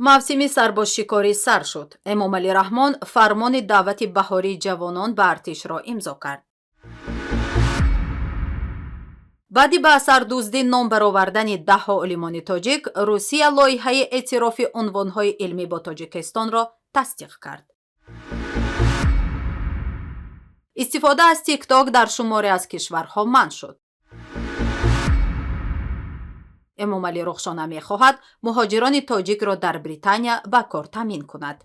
Мавсими сарбозшикорӣ сар шуд. Эмомалӣ Раҳмон фармони даъвати баҳории ҷавонон ба артишро имзо кард. Баъди ба асардуздӣ ном баровардани даҳҳо олимони тоҷик, Русия лоиҳаи эътирофи унвонҳои илмӣ бо Тоҷикистонро тасдиқ кард. Истифода аз ТикТок дар шуморе аз кишварҳо манъ шуд. Эмомалӣ Рухшона мехоҳад муҳоҷирони тоҷикро дар Британия ба кор таъмин кунад.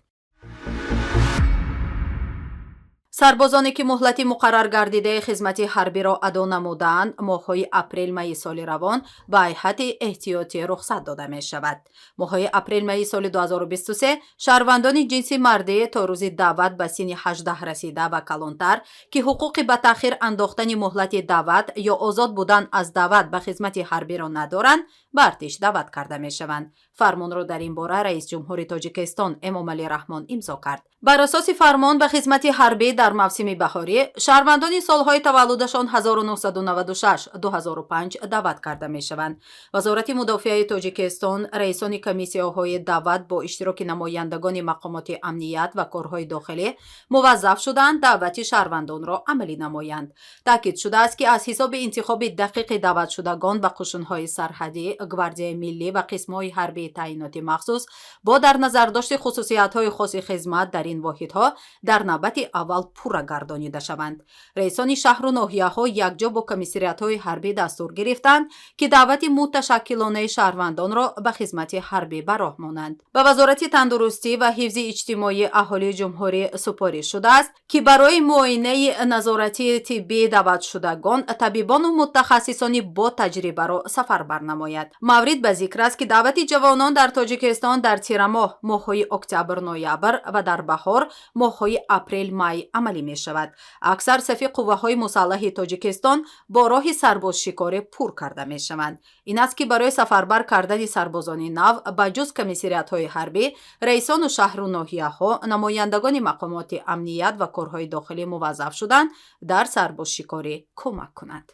Сарбозоне, ки муҳлати муқаррар гардидаи хизмати ҳарбиро адо намудаанд, моҳҳои апрел-майи соли равон ба ҳайати эҳтиётӣ рухсат дода мешавад. Моҳҳои апрел-майи соли 2023 шаҳрвандони ҷинси мардӣ то рӯзи даъват ба синни 18 расида ва калонтар, ки ҳуқуқи ба таъхир андохтани муҳлати даъват ё озод будан аз даъват ба хизмати ҳарбиро надоранд, ба артиш даъват карда мешаванд. Фармонро дар ин бора раисҷумҳури Тоҷикистон Эмомалӣ Раҳмон имзо кард. Бар асоси фармон, ба хизмати ҳарбӣ дар мавсими баҳорӣ шаҳрвандони солҳои таваллудашон 1996-2005 даъват карда мешаванд. Вазорати мудофиаи Тоҷикистон, раисони комиссияҳои даъват бо иштироки намояндагони мақомоти амният ва корҳои дохилӣ муваззаф шудаанд даъвати шаҳрвандонро амалӣ намоянд. Таъкид шудааст, ки аз ҳисоби интихоби дақиқи даъватшудагон ба қушунҳои сарҳадӣ, Гвардияи миллӣ ва қисмҳои ҳарбии таъиноти махсус бо дар назардошти хусусиятҳои хоси хизмат дар ин воҳидҳо дар навбати аввал пурра гардонида шаванд. Раисони шаҳру ноҳияҳо якҷо бо комиссариатҳои ҳарбӣ дастур гирифтанд, ки даъвати муташаккилонаи шаҳрвандонро ба хизмати ҳарбӣ ба роҳ монанд. Ба Вазорати тандурустӣ ва ҳифзи иҷтимоии аҳолии ҷумҳурӣ супориш шудааст, ки барои муоинаи назоратии тиббии даъватшудагон табибону мутахассисони бо таҷрибаро сафарбар намояд. Маврид ба зикр аст, ки даъвати ҷавонон дар Тоҷикистон дар тирамоҳ, моҳҳои октябр-ноябр, ва дар баҳор, моҳҳои апрел-май амалӣ мешавад. Аксар сафи қувваҳои мусаллаҳи Тоҷикистон бо роҳи сарбозшикорӣ пур карда мешаванд. Ин аст, ки барои сафарбар кардани сарбозони нав ба ҷуз комиссариатҳои ҳарбӣ, раисону шаҳру ноҳияҳо, намояндагони мақомоти амният ва корҳои дохилӣ муваззаф шуданд дар сарбозшикорӣ кӯмак кунанд.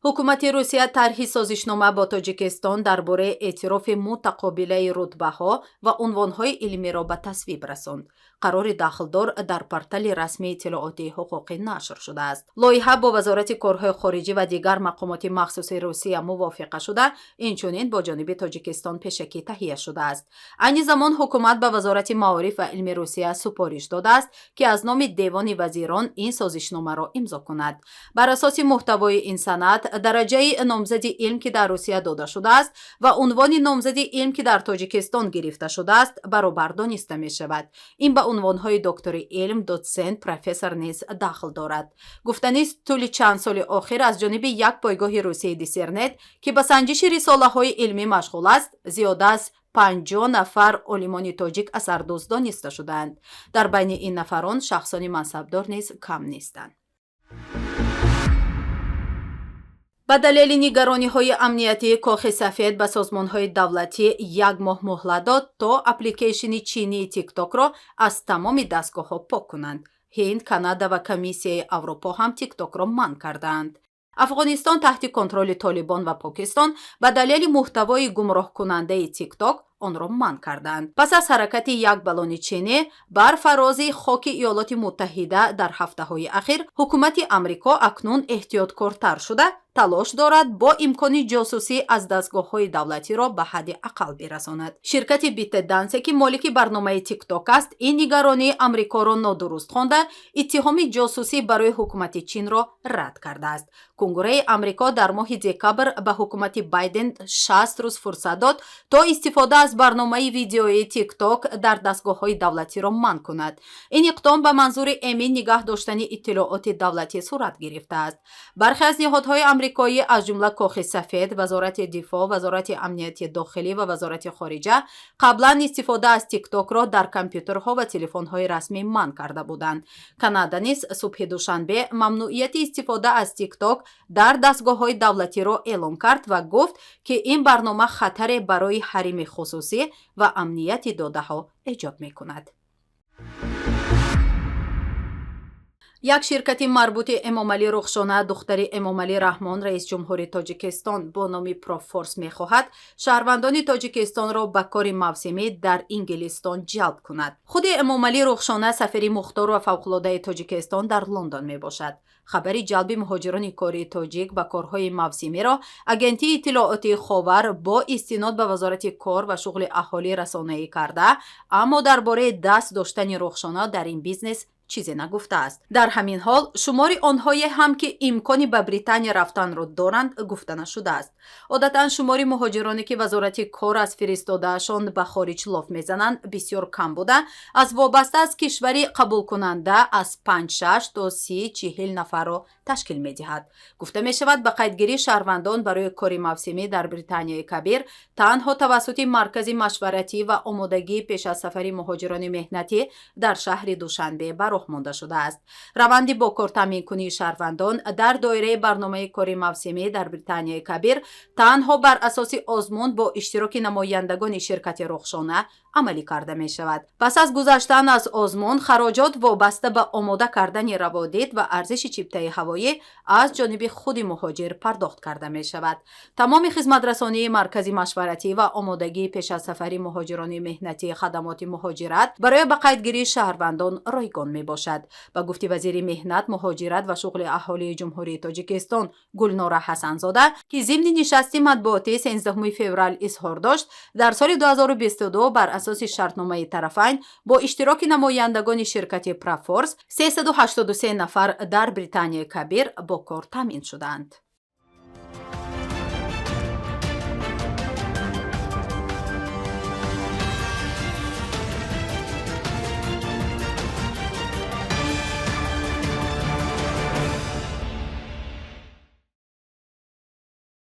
Ҳукумати Русия тарҳи созишнома бо Тоҷикистон дар бораи эътирофи мутақобилаи рутбаҳо ва унвонҳои илмиро ба тасвиб расонд. Қарори дахлдор дар портали расмии иттилоотии ҳуқуқӣ нашр шудааст. Лоиҳа бо Вазорати корҳои хориҷӣ ва дигар мақомоти махсуси Русия мувофиқа шуда, инчунин бо ҷониби Тоҷикистон пешакӣ таҳия шудааст. Айни замон ҳукумат ба Вазорати маориф ва илми Русия супориш додааст, ки аз номи Девони вазирон ин созишномаро имзо кунад. Бар асоси муҳтавои ин санад, дараҷаи номзади илм, ки дар Русия дода шудааст, ва унвони номзади илм, ки дар Тоҷикистон гирифта шудааст, баробар дониста мешавад. Ин ба унвонҳои доктори илм, дотсент, профессор низ дахл дорад. Гуфтанист, тӯли чанд соли охир аз ҷониби як пойгоҳи русии Диссернет, ки ба санҷиши рисолаҳои илмӣ машғул аст, зиёда аз 50 нафар олимони тоҷик асардӯз дониста шудаанд. Дар байни ин нафарон шахсони мансабдор низ кам нестанд. Ба далели нигарониҳои амниятӣ, Кохи Сафед ба созмонҳои давлатӣ як моҳ муҳлат дод, то апликейшени чинии Тиктокро аз тамоми дастгоҳҳо пок кунанд. Ҳинд, Канада ва Комиссияи Аврупо ҳам Тиктокро манъ кардаанд. Афғонистон таҳти контроли Толибон ва Покистон ба далели муҳтавои гумроҳкунандаи Тикток онро манъ карданд. Пас аз ҳаракати як баллони чинӣ бар фарози хоки Иёлоти Муттаҳида дар ҳафтаҳои ахир, ҳукумати Амрико акнун эҳтиёткортар шуда, талош дорад бо имкони ҷосусӣ аз дастгоҳҳои давлатиро ба ҳадди ақал бирасонад. Ширкати ByteDance, ки молики барномаи Тикток аст, ин нигаронии Амрикоро нодуруст хонда, иттиҳоми ҷосусӣ барои ҳукумати Чинро рад кардааст. Конгресси Амрико дар моҳи декабр ба ҳукумати Байден 60 рӯз фурсат дод, то истифода аз барномаи видеоии Тикток дар дастгоҳҳои давлатиро манъ кунад. Ин иқдом ба манзури эмин нигаҳ доштани иттилооти давлатӣ сурат гирифтааст. Бархе аз ниҳодҳои амрикоӣ, аз ҷумла Кохи Сафед, Вазорати дифоъ, Вазорати амнияти дохилӣ ва Вазорати хориҷа, қаблан истифода аз Тиктокро дар компютерҳо ва телефонҳои расмӣ манъ карда буданд. Канада низ субҳи душанбе мамнуъияти истифода аз Тикток дар дастгоҳҳои давлатиро эълон кард ва гуфт, ки ин барнома хатаре барои ҳарими хусусӣ ва амнияти додаҳо эҷод мекунад. Як ширкати марбути Эмомалӣ Рухшона, духтари Эмомалӣ Раҳмон, раисҷумҳури Тоҷикистон, бо номи Профорс мехоҳад шаҳрвандони Тоҷикистонро ба кори мавсимӣ дар Инглистон ҷалб кунад. Худи Эмомалӣ Рухшона сафири мухтор ва фавқулодаи Тоҷикистон дар Лондон мебошад. Хабари ҷалби муҳоҷирони кории тоҷик ба корҳои мавсимиро Агентии иттилоотии Ховар бо истинод ба Вазорати кор ва шуғли аҳолӣ расонаӣ карда, аммо дар бораи даст доштани Рухшона дар ин бизнес чизе нагуфтааст. Дар ҳамин ҳол, шумори онҳое ҳам, ки имкони ба Британия рафтанро доранд, гуфта нашудааст. Одатан шумори муҳоҷироне, ки Вазорати кор аз фиристодаашон ба хориҷ лоф мезананд, бисёр кам буда, аз вобаста аз кишвари қабулкунанда аз 5-6 то 30-40 нафарро ташкил медиҳад. Гуфта мешавад, ба қайдгирии шаҳрвандон барои кори мавсимӣ дар Британияи Кабир танҳо тавассути Маркази машваратӣ ва омодагии пеш аз сафари муҳоҷирони меҳнатӣ дар шаҳри Душанбе ба роҳ монда шудааст. Раванди бо кор таъминкунии шаҳрвандон дар доираи барномаи кори мавсимӣ дар Британияи Кабир танҳо бар асоси озмун бо иштироки намояндагони ширкати Рухшона амалӣ карда мешавад. Пас аз гузаштан аз озмун, хароҷот вобаста ба омода кардани раводид ва арзиши чиптаи ҳавоӣ аз ҷониби худи муҳоҷир пардохт карда мешавад. Тамоми хизматрасонии Маркази машваратӣ ва омодагии пеш аз сафари муҳоҷирони меҳнатии хадамоти муҳоҷират барои ба қайдгирии шаҳрвандон ройгон мебошад. Ба гуфти вазири меҳнат, муҳоҷират ва шуғли аҳолии Ҷумҳурии Тоҷикистон Гулнора Ҳасанзода, ки зимни нишасти матбуотӣ 13 феврал изҳор дошт, дар соли 2022 бар асоси шартномаи тарафайн бо иштироки намояндагони ширкати Профорс 383 нафар дар Британияи Кабир бо кор таъмин шуданд.